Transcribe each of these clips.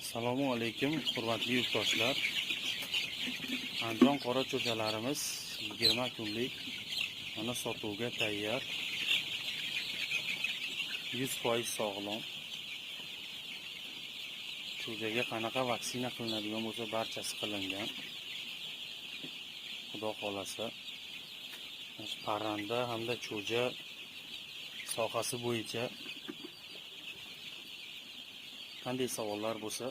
Assalomu alaykum, hurmatli yurtdoshlar. Andijon qora cho'jalarimiz 20 kunlik, mana, sotuvga tayyor. 100% sog'lom. Cho'jaga qanaqa vaksina qilinadigan bo'lsa, barchasi qilingan. Xudo xolasa, mana shu parranda hamda cho'ja sohasi bo'yicha qanday savollar bo'lsa,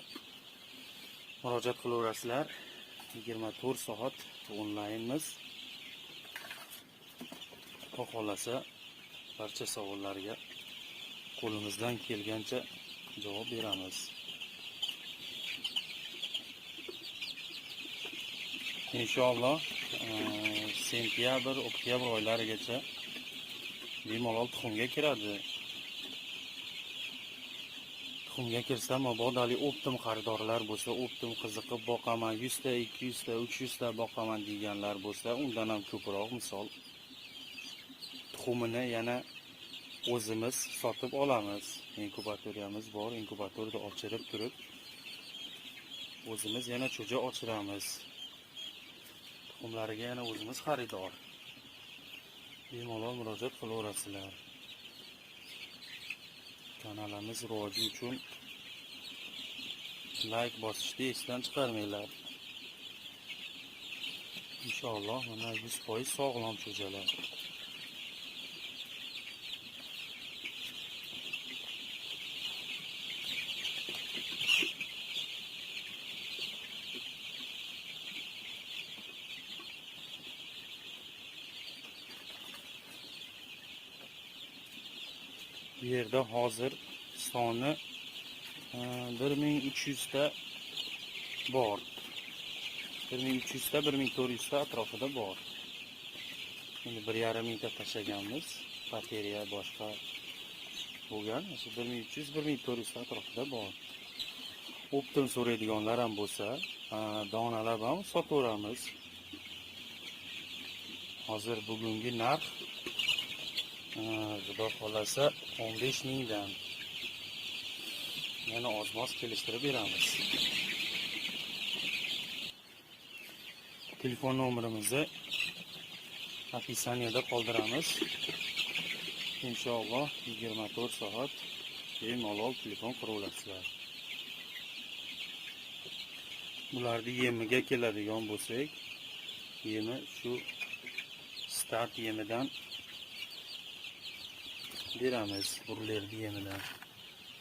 murojaat qilaverasizlar. 24 soat onlaynmiz. Xudo xolasa, barcha savollarga qo'limizdan kelgancha javob beramiz. Inshaalloh, sentyabr, oktyabr oylarigacha bemalol tuxumga kiradi. Tuxumga kirsa, mabodo haligi оптом xaridorlar bo'lsa, оптом qiziqib boqaman, 100 ta, 200 ta, 300 ta boqaman deganlar bo'lsa, undan ham ko'proq, misol, tuxumini yana o'zimiz sotib olamiz. Inkubatoriyamiz bor, inkubatorda ochirib turib, o'zimiz yana cho'ja ochiramiz. Tuxumlariga yana o'zimiz xaridor. Bemalol murojaat qilaverasizlar. Kanalimiz rivoji uchun layk bosishni esdan chiqarmanglar. Inshaalloh, mana, 100% sog'lom cho'jalar. Bu yerda hozir soni 1300 ta bor. 1300 ta, 1400 ta atrofida bor. Endi 1,5 mingta tashlaganmiz. Потеря, boshqa bo'lgan. Shu 1300, 1400 ta atrofida bor. Оптом so'raydiganlar ham bo'lsa, donalab ham sotaveramiz. Hozir bugungi narx, Xudo xolasa, 15 mingdan. Yana oz-moz kelishtirib beramiz. Telefon nomerimizni описание da qoldiramiz. Inshaalloh, 24 soat bemalol telefon qilaverasizlar. Bularni yemiga keladigan bo'lsak, yemi shu Start yemidan beramiz, burlerni yemidan.